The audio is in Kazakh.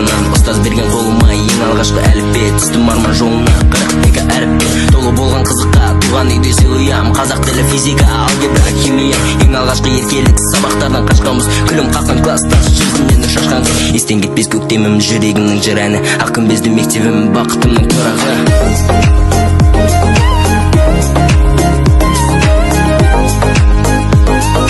Астанам. Ұстаз берген қолыма ең алғашқы әліппе. Түстім арман жолына 42 әріппен. Толы болған қызыққа туған үйде сыйлыям. Қазақ тілі, физика, алгебра, химия. Ең алғашқы еркелік, сабақтардан қашқанбыз. Күлім қаққан класстас, жүзінен нұр шашқан қыз. Естен кетпес көктемім, жүрегімнің жыр әні. Ақ күмбезді мектебім, бақытымның тұрағы.